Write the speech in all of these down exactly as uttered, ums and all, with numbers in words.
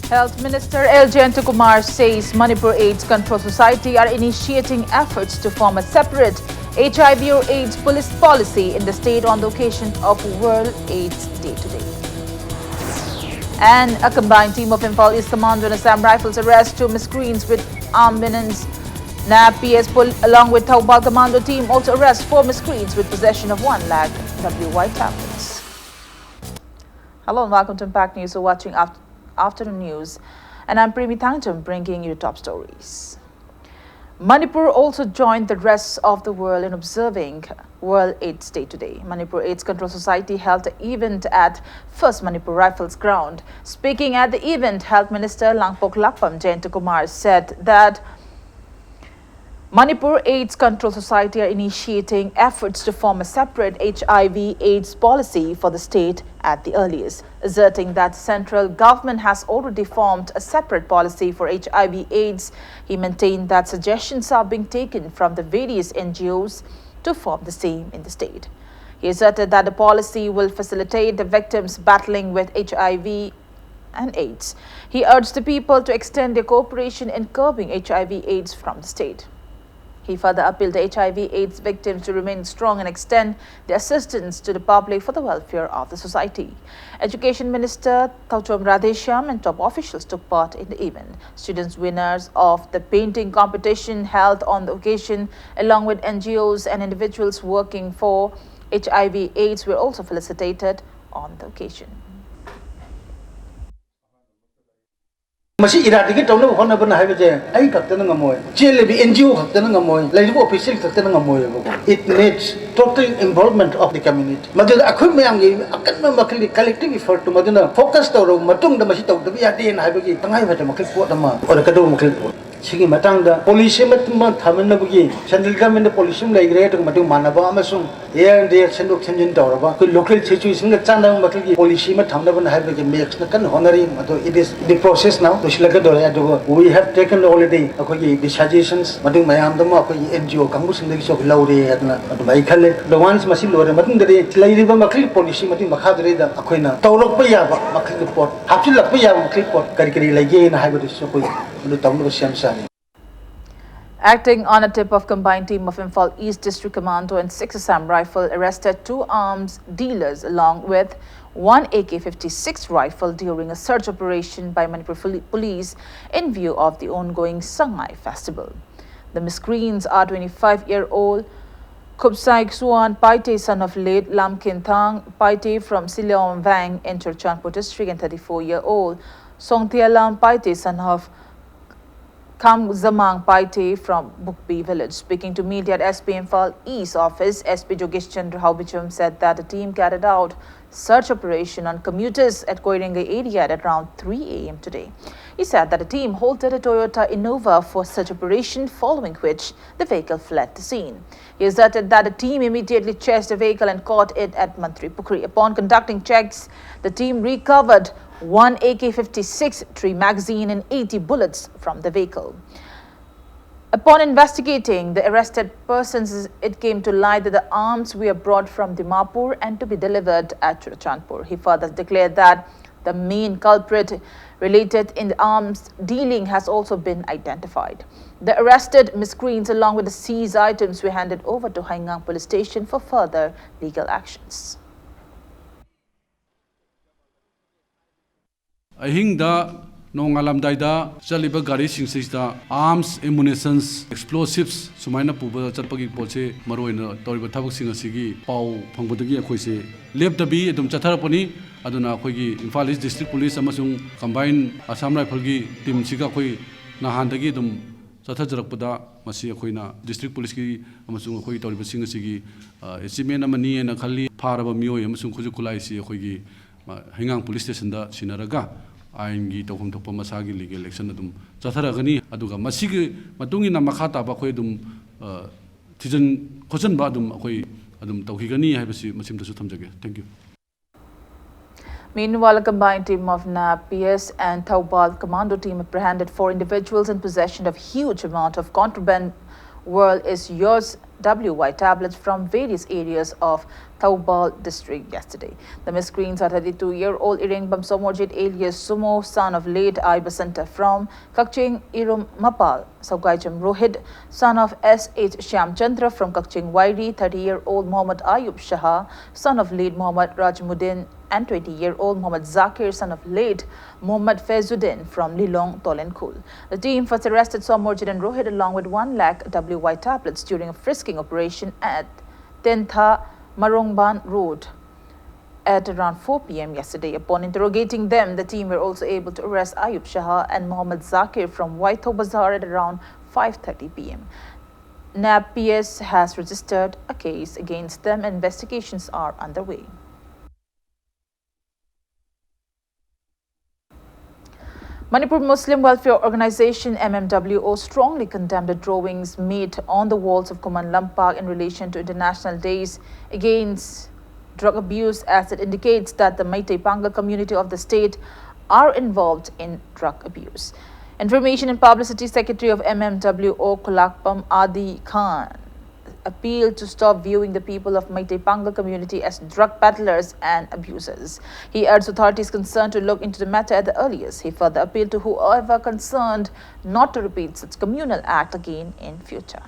Health Minister L Jayantakumar says Manipur AIDS Control Society are initiating efforts to form a separate H I V or AIDS police policy in the state on the occasion of World AIDS Day today. And a combined team of Imphal East Commando and Assam Rifles arrest two miscreants with armaments. NAB P S Pol- along with Thoubal Commando team also arrest four miscreants with possession of one lakh W Y tablets. Hello and welcome to Impact News. You're watching Af- Afternoon News, and I'm Premi Thangtum bringing you top stories. Manipur also joined the rest of the world in observing World AIDS Day today. Manipur AIDS Control Society held an event at First Manipur Rifles ground. Speaking at the event, Health Minister Langpok Lakpam Jayantakumar said that Manipur AIDS Control Society are initiating efforts to form a separate H I V AIDS policy for the state at the earliest, asserting that the central government has already formed a separate policy for H I V AIDS. He maintained that suggestions are being taken from the various N G Os to form the same in the state. He asserted that the policy will facilitate the victims battling with H I V and AIDS. He urged the people to extend their cooperation in curbing H I V AIDS from the state. He further appealed to H I V AIDS victims to remain strong and extend their assistance to the public for the welfare of the society. Education Minister Touchom Radheshyam and top officials took part in the event. Students winners of the painting competition held on the occasion, along with N G Os and individuals working for H I V AIDS, were also felicitated on the occasion. ꯃꯁꯤ ꯏꯔꯥꯗꯤꯒꯤ ꯇꯧꯅꯕ ꯍꯣꯠꯅꯕꯅ ꯍꯥꯏꯕꯁꯦ ꯑꯩ ꯈꯛꯇꯅ ꯉꯝꯃꯣꯏ, ꯆꯦꯜꯂꯤꯕ and G O ꯈꯛꯇꯅ ꯉꯝꯃꯣꯏ, ꯂꯩꯔꯤꯕ ꯑꯣꯐꯤꯁꯤꯌꯦꯜ ꯈꯛꯇꯅ ꯉꯝꯃꯣꯏꯕꯀꯣ꯫ It needs total involvement of the community. ꯃꯗꯨꯗ ꯑꯩꯈꯣꯏ ꯃꯌꯥꯝꯒꯤ ꯑꯀꯟꯕ ꯃꯈꯜꯒꯤ ꯀꯂꯦꯛꯇꯤꯚ ꯏꯐꯔꯠꯇꯨ ꯃꯗꯨꯅ ꯐꯣꯀꯁ ꯇꯧꯔꯕ ꯃꯇꯨꯡꯗ ꯃꯁꯤ ꯇꯧꯗꯕ ꯌꯥꯗꯦꯅ ꯍꯥꯏꯕꯒꯤ ꯇꯉꯥꯏ ꯐꯗꯕ ꯃꯈꯜ ꯄꯣꯠ ꯑꯃ ꯑꯣꯏꯔꯛꯀꯗꯧꯕ ꯃꯈꯜ ꯄꯣꯠ꯫ ꯁꯤꯒꯤ ꯃꯇꯥꯡꯗ ꯄꯣꯂꯤꯁꯤ ꯑꯃ ꯊꯝꯅꯕꯒꯤ ꯁꯦꯟꯇ꯭ꯔꯦꯜ ꯒꯚꯔꯟꯃꯦꯟꯠꯇ ꯄꯣꯂꯤꯁꯤ ꯑꯃ ꯂꯩꯈ꯭ꯔꯦ, ꯑꯗꯨꯒ ꯃꯗꯨ ꯃꯥꯟꯅꯕ ꯑꯃꯁꯨꯡ ꯑꯦ ꯑꯥꯔ ꯑꯦꯟ ꯗꯤ ꯑꯦ ꯁꯦꯝꯗꯣꯛ ꯁꯦꯝꯖꯤꯟ ꯇꯧꯔꯕ ꯑꯩꯈꯣꯏ ꯂꯣꯀꯦꯜ ꯁꯤꯆꯨꯋꯦꯁꯟꯒ ꯆꯥꯟꯅꯕ ꯃꯈꯜꯒꯤ ꯄꯣꯂꯤꯁꯤ ꯑꯃ ꯊꯝꯅꯕꯅ ꯍꯥꯏꯕꯒꯤ ꯃꯦꯛꯁꯅ ꯀꯟꯅ ꯍꯣꯠꯅꯔꯤ꯫ ꯃꯗꯨ it is in the process now, ꯂꯣꯏꯁꯤꯜꯂꯛꯀꯗꯧꯔꯦ꯫ ꯑꯗꯨꯒ we have taken already ꯑꯩꯈꯣꯏꯒꯤ decisions, ꯃꯗꯨ ꯃꯌꯥꯝꯗꯨꯃ ꯑꯩꯈꯣꯏꯒꯤ ꯑꯦꯟ ꯖꯤ ꯑꯣ ꯀꯥꯡꯕꯨꯁꯤꯡꯗꯒꯤꯁꯨ ꯑꯩꯈꯣꯏ ꯂꯧꯔꯦ ꯍꯥꯏꯗꯅ ꯑꯗꯨꯝ ꯑꯩ ꯈꯜꯂꯦ꯫ ꯑꯗꯣ ꯋꯥꯟꯁ ꯃꯁꯤ ꯂꯣꯏꯔ ꯃꯇꯨꯡꯗꯗꯤ ꯂꯩꯔꯤꯕ ꯃꯈꯜꯒꯤ ꯄꯣꯂꯤꯁꯤ ꯃꯗꯨꯒꯤ ꯃꯈꯥꯗꯨꯗꯩꯗ ꯑꯩꯈꯣꯏꯅ ꯇꯧꯔꯛꯄ ꯌꯥꯕ ꯃꯈꯜꯒꯤ ꯄꯣꯠ, ꯍꯥꯞꯆꯤꯜꯂꯛꯄ ꯌꯥꯕ ꯃꯈꯜꯒꯤ ꯄꯣꯠ ꯀꯔꯤ ꯀꯔꯤ ꯂꯩꯒꯦꯅ ꯍꯥꯏꯕꯗꯨꯁꯨ ꯑꯩꯈꯣꯏ ꯃꯗꯨ ꯇꯧꯅꯕ ꯁꯦꯝ ꯁꯥꯔꯤ꯫ Acting on a tip of, combined team of Imphal East District Commando and six Assam Rifle arrested two arms dealers along with one A K fifty-six rifle during a search operation by Manipur Fuli- Police in view of the ongoing Sangai festival. The miscreants are twenty-five-year-old Khupsai Ksuan Paite, son of late Lamkinthang Paite from Sileom Vang in Churachandpur district, and thirty-four-year-old Songtialam Paite, son of Kamzamang Paite from Bukpi village. Speaking to media at S P Imphal East office, S P Jogesh Chandra Haubichum said that the team carried out search operation on commuters at Koirengei area at around three a m today. He said that the team halted a Toyota Innova for search operation, following which the vehicle fled the scene. He asserted that the team immediately chased the vehicle and caught it at Mantri Pukhri. Upon conducting checks, the team recovered one A K fifty-six, three magazine and eighty bullets from the vehicle. Upon investigating the arrested persons, it came to light that the arms were brought from Dimapur and to be delivered at Churachandpur. He further declared that the main culprit related in the arms dealing has also been identified. The arrested miscreants along with the seized items were handed over to Haigang Police Station for further legal actions. ꯑꯍꯤꯡꯗ ꯅꯣꯡꯉꯥꯜꯂꯝꯗꯥꯏꯗ ꯆꯠꯂꯤꯕ ꯒꯥꯔꯤꯁꯤꯡꯁꯤꯗ ꯑꯥꯔꯝꯁ, ꯑꯦꯃꯨꯅꯤꯁꯟꯁ, ꯑꯦꯛꯁꯄ꯭ꯂꯣꯁꯤꯞꯁ ꯁꯨꯃꯥꯏꯅ ꯄꯨꯕ ꯆꯠꯄꯒꯤ ꯄꯣꯠꯁꯦ ꯃꯔꯨꯑꯣꯏꯅ ꯇꯧꯔꯤꯕ ꯊꯕꯛꯁꯤꯡ ꯑꯁꯤꯒꯤ ꯄꯥꯎ ꯐꯪꯕꯗꯒꯤ ꯑꯩꯈꯣꯏꯁꯦ ꯂꯦꯞꯇꯕꯤ ꯑꯗꯨꯝ ꯆꯠꯊꯔꯛꯄꯅꯤ꯫ ꯑꯗꯨꯅ ꯑꯩꯈꯣꯏꯒꯤ ꯏꯝꯐꯥꯜ ꯏꯁ ꯗꯤꯁꯇ꯭ꯔꯤꯛ ꯄꯨꯂꯤꯁ ꯑꯃꯁꯨꯡ ꯀꯝꯕꯥꯏꯟ ꯑꯁꯥꯝ ꯔꯥꯏꯐꯜꯒꯤ ꯇꯤꯝꯁꯤꯒ ꯑꯩꯈꯣꯏ ꯅꯍꯥꯟꯗꯒꯤ ꯑꯗꯨꯝ ꯆꯠꯊꯖꯔꯛꯄꯗ ꯃꯁꯤ ꯑꯩꯈꯣꯏꯅ ꯗꯤꯁꯇ꯭ꯔꯤꯛ ꯄꯨꯂꯤꯁꯀꯤ ꯑꯃꯁꯨꯡ ꯑꯩꯈꯣꯏ ꯇꯧꯔꯤꯕꯁꯤꯡ ꯑꯁꯤꯒꯤ ꯑꯦꯆꯤꯞꯃꯦꯟ ꯑꯃꯅꯤ ꯍꯥꯏꯅ ꯈꯜꯂꯤ꯫ ꯐꯥꯔꯕ ꯃꯤꯑꯣꯏ ꯑꯃꯁꯨꯡ ꯈꯨꯠꯁꯨ ꯈꯨꯠꯂꯥꯏꯁꯤ ꯑꯩꯈꯣꯏꯒꯤ ꯍꯩꯉꯥꯡ ꯄꯨꯂꯤꯁ ꯁ꯭ꯇꯦꯁꯟꯗ ꯁꯤꯟꯅꯔꯒ ꯑꯥꯏꯟꯒꯤ ꯇꯧꯐꯝ ꯊꯣꯛꯄ ꯃꯁꯥꯒꯤ legal action ꯑꯗꯨꯝ ꯆꯠꯊꯔꯛꯀꯅꯤ꯫ ꯑꯗꯨꯒ ꯃꯁꯤꯒꯤ ꯃꯇꯨꯡ ꯏꯟꯅ ꯃꯈꯥ ꯇꯥꯕ ꯑꯩꯈꯣꯏ ꯑꯗꯨꯝ, ꯑ, ꯊꯤꯖꯤꯟ ꯈꯣꯠꯆꯤꯟꯕ ꯑꯗꯨꯝ ꯑꯩꯈꯣꯏ ꯑꯗꯨꯝ ꯇꯧꯈꯤꯒꯅꯤ ꯍꯥꯏꯕꯁꯤ ꯃꯁꯤꯃꯇꯁꯨ ꯊꯝꯖꯒꯦ꯫ Thank you. Meanwhile, a combined team of nab, P S and Thoubal Commando team apprehended four individuals in possession of huge amount of contraband World is Yours W Y tablets from various areas of Thoubal district yesterday. The miscreants are thirty-two-year-old Irengbam Somorjit alias Sumo, son of late I Basanta from Kakching Irum Mapal, Saugaicham Rohit, son of S H Shyamchandra from Kakching Wairi, thirty-year-old Mohammad Ayub Shah, son of late Mohammad Rajmuddin, and twenty-year-old Mohammad Zakir, son of late Mohammad Faizuddin from Lilong Tolenkhul. The team first arrested Somorjit and Rohit along with one lakh W Y tablets during a frisking operation at Tentha Marongban Road at around four p m yesterday. Upon interrogating them, the team were also able to arrest Ayub Shah and Mohammad Zakir from Waitho Bazar at around five thirty p m. nab P S has registered a case against them and investigations are underway. Manipur Muslim Welfare Organization, M M W O, strongly condemned the drawings made on the walls of Khuman Lampak in relation to International Days Against Drug Abuse, as it indicates that the Meitei Pangal community of the state are involved in drug abuse. Information and Publicity Secretary of M M W O, Khulakpam Adi Khan, appealed to stop viewing the people of Meitei Pangal community as drug peddlers and abusers. He urged authorities concerned to look into the matter at the earliest. He further appealed to whoever concerned not to repeat such communal act again in future.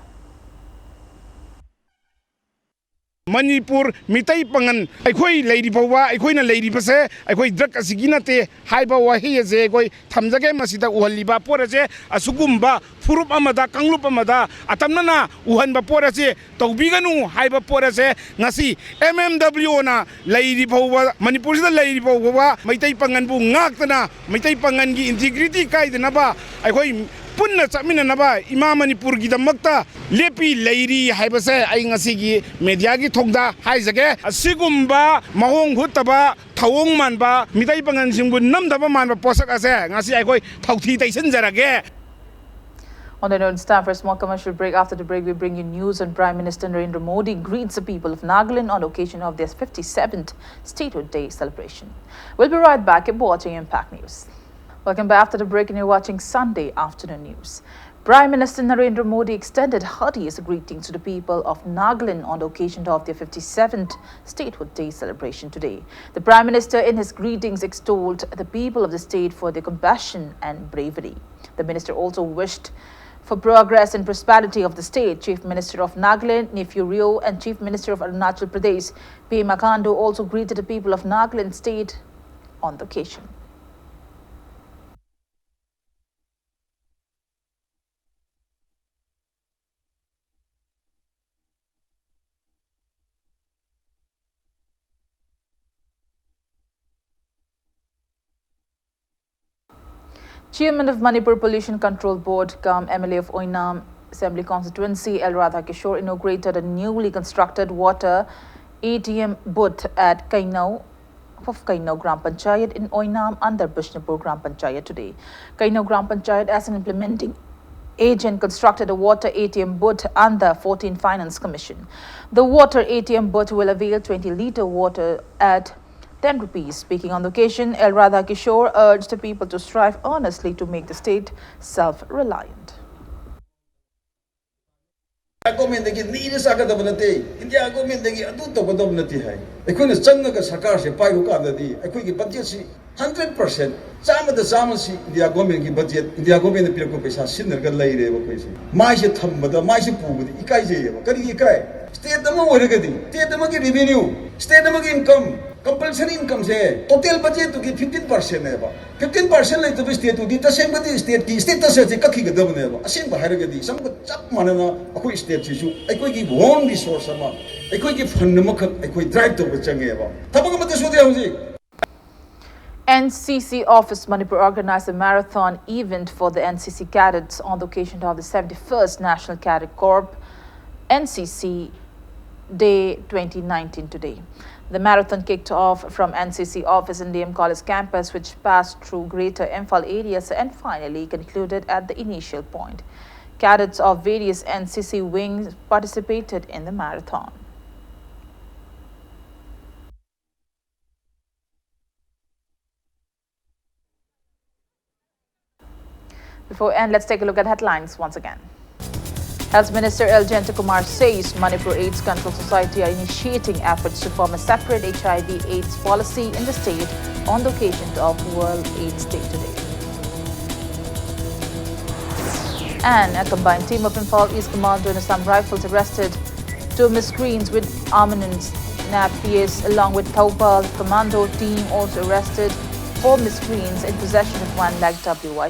Manipur Meitei ꯄꯥꯉꯜ ꯑꯩꯈꯣꯏ ꯂꯩꯔꯤ ꯐꯥꯎꯕ, ꯑꯩꯈꯣꯏꯅ ꯂꯩꯔꯤꯕꯁꯦ ꯑꯩꯈꯣꯏ drug ꯑꯁꯤꯒꯤ ꯅꯠꯇꯦ ꯍꯥꯏꯕ ꯋꯥꯍꯩ ꯑꯁꯦ ꯑꯩꯈꯣꯏ ꯊꯝꯖꯒꯦ꯫ ꯃꯁꯤꯗ ꯎꯍꯜꯂꯤꯕ ꯄꯣꯠ ꯑꯁꯦ ꯑꯁꯤꯒꯨꯝꯕ ꯐꯨꯔꯨꯞ ꯑꯃꯗ, ꯀꯥꯡꯂꯨꯞ ꯑꯃꯗ ꯑꯇꯝꯅꯅ ꯎꯍꯟꯕ ꯄꯣꯠ ꯑꯁꯦ ꯇꯧꯕꯤꯒꯅꯨ ꯍꯥꯏꯕ ꯄꯣꯠ ꯑꯁꯦ ꯉꯁꯤ M M W O ꯅ ꯂꯩꯔꯤ ꯐꯥꯎꯕ, ꯃꯅꯤꯄꯨꯔꯁꯤꯗ ꯂꯩꯔꯤ ꯐꯥꯎꯕ ꯃꯩꯇꯩ ꯄꯥꯉꯜꯕꯨ ꯉꯥꯛꯇꯅ, ꯃꯩꯇꯩ ꯄꯥꯉꯜꯒꯤ integrity ꯀꯥꯏꯗꯅꯕ ꯑꯩꯈꯣꯏ ꯄꯨꯟꯅ ꯆꯠꯃꯤꯟꯅꯅꯕ ꯏꯃꯥ ꯃꯅꯤꯄꯨꯔꯒꯤꯗꯃꯛꯇ ꯂꯦꯞꯄꯤ ꯂꯩꯔꯤ ꯍꯥꯏꯕꯁꯦ ꯑꯩ ꯉꯁꯤꯒꯤ ꯃꯦꯗꯤꯌꯥꯒꯤ ꯊꯣꯡꯗ ꯍꯥꯏꯖꯒꯦ꯫ ꯑꯁꯤꯒꯨꯝꯕ ꯃꯑꯣꯡ ꯍꯨꯠꯇꯕ, ꯊꯧꯑꯣꯡ ꯃꯥꯟꯕ, ꯃꯤꯇꯩ ꯄꯥꯉꯜꯁꯤꯡꯕꯨ ꯅꯝꯗꯕ ꯃꯥꯟꯕ ꯄꯣꯠꯁꯛ ꯑꯁꯦ ꯉꯁꯤ ꯑꯩꯈꯣꯏ ꯊꯧꯊꯤ ꯇꯩꯁꯤꯟꯖꯔꯒꯦ꯫ On the note, it's time for a small commercial break. After the break, we bring you news on Prime Minister Narendra Modi greets the people of Nagaland on occasion of their fifty-seventh Statehood Day celebration. We'll be right back. Keep watching Impact News. Welcome back after the break, and you're watching Sunday Afternoon News. Prime Minister Narendra Modi extended heartiest greetings to the people of Nagaland on the occasion of their fifty-seventh Statehood Day celebration today. The Prime Minister, in his greetings, extolled the people of the state for their compassion and bravery. The minister also wished for progress and prosperity of the state. Chief Minister of Nagaland, Neiphiu Rio, and Chief Minister of Arunachal Pradesh, Pema Khandu, also greeted the people of Nagaland state on the occasion. Chairman of Manipur Pollution Control Board cum M L A of Oinam Assembly Constituency, L Radhakishore, inaugurated a newly constructed water A T M booth at Kainau of Kainau Gram Panchayat in Oinam under Bishnupur Gram Panchayat today. Kainau Gram Panchayat, as an implementing agent, constructed a water A T M booth under fourteen Finance Commission. The water A T M booth will avail twenty litre water at ten rupees. Speaking on the occasion, L Radhakishore urged the people to strive earnestly to make the state self-reliant. ꯒꯣꯔꯃꯦꯟꯗꯒꯤ ꯅꯤꯔ ꯆꯥꯒꯗꯕ ꯅꯠꯇꯦ, India ꯒꯣꯔꯃꯦꯟꯗꯒꯤ ꯑꯗꯨ ꯇꯧꯒꯗꯕ ꯅꯠꯇꯦ ꯍꯥꯏ꯫ ꯑꯩꯈꯣꯏꯅ ꯆꯪꯉꯒ ꯁꯔꯀꯥꯔꯁꯦ ꯄꯥꯏꯔꯨ ꯀꯥꯟꯗꯗꯤ ꯑꯩꯈꯣꯏꯒꯤ ꯕꯖꯦꯠꯁꯤ ꯍꯟꯗ꯭ꯔꯦꯠ ꯄꯥꯔꯁꯦꯟ, ꯆꯥꯝꯃꯗ ꯆꯥꯝꯃꯁꯤ ꯏꯟꯗꯤꯌꯥ ꯒꯣꯔꯃꯦꯟꯒꯤ ꯕꯖꯦꯠ, ꯏꯟꯗꯤꯌꯥ ꯒꯣꯔꯃꯦꯟꯅ ꯄꯤꯔꯛꯄ ꯄꯩꯁꯥ ꯁꯤꯖꯤꯟꯅꯔꯒ ꯂꯩꯔꯦꯕ ꯑꯩꯈꯣꯏꯁꯦ꯫ ꯃꯥꯏꯁꯦ ꯊꯝꯕꯗ, ꯃꯥꯏꯁꯦ ꯄꯨꯕꯗ ꯏꯀꯥꯏꯖꯩꯌꯦꯕ꯫ ꯀꯔꯤꯒꯤ ꯏꯀꯥꯏ? ꯁ꯭ꯇꯦꯠ ꯑꯃ ꯑꯣꯏꯔꯒꯗꯤ ꯁ꯭ꯇꯦꯠ ꯑꯃꯒꯤ ꯔꯦꯚꯤꯅ꯭ꯌꯨ, ꯁ꯭ꯇꯦꯠ ꯑꯃꯒꯤ ꯏꯟꯀꯝ, ꯀꯝꯄꯜꯁꯔꯤ ꯏꯟꯀꯝꯁꯦ ꯇꯣꯇꯦꯜ ꯕꯖꯦꯠꯇꯨꯒꯤ ꯐꯤꯐꯇꯤꯟ ꯄꯥꯔꯁꯦꯟꯅꯦꯕ꯫ ꯐꯤꯐꯇꯤꯟ ꯄꯥꯔꯁꯦꯟ ꯂꯩꯇꯕ ꯁ꯭ꯇꯦꯠꯇꯨꯗꯤ ꯇꯁꯦꯡꯕꯗꯤ ꯁ꯭ꯇꯦꯠꯀꯤ ꯁ꯭ꯇꯦꯇꯁ ꯑꯁꯤ ꯀꯛꯈꯤꯒꯗꯕꯅꯦꯕ꯫ ꯑꯁꯦꯡꯕ ꯍꯥꯏꯔꯒꯗꯤ ꯆꯞ ꯃꯥꯟꯅꯅ ꯑꯩꯈꯣꯏ ꯁ꯭ꯇꯦꯠꯁꯤꯁꯨ ꯑꯩꯈꯣꯏꯒꯤ ꯑꯣꯟ ꯔꯤꯁꯣꯔꯁ ꯑꯃ, ꯑꯩꯈꯣꯏꯒꯤ ꯐꯟ ꯑꯃꯈꯛ ꯑꯩꯈꯣꯏ ꯗ꯭ꯔꯥꯏꯚ ꯇꯧꯕ ꯆꯪꯉꯦꯕ꯫ ꯊꯕꯛ ꯑꯃꯠꯇ ꯁꯨꯗꯦ ꯍꯧꯖꯤꯛ꯫ N C C Office Manipur organized a marathon event for the N C C cadets on the occasion of the seventy-first National Cadet Corps N C C Day twenty nineteen today. The marathon kicked off from N C C office in D M College campus, which passed through Greater Imphal areas and finally concluded at the initial point. Cadets of various N C C wings participated in the marathon. Before end, let's take a look at headlines once again. Health Minister L Jayantakumar says Manipur AIDS Control Society are initiating efforts to form a separate H I V AIDS policy in the state on the occasion of World AIDS Day today. And a combined team of Imphal East Commando and Assam Rifles arrested two miscreants with armaments. NAB P S along with Thoubal Commando team also arrested four miscreants in possession of one lakh W Y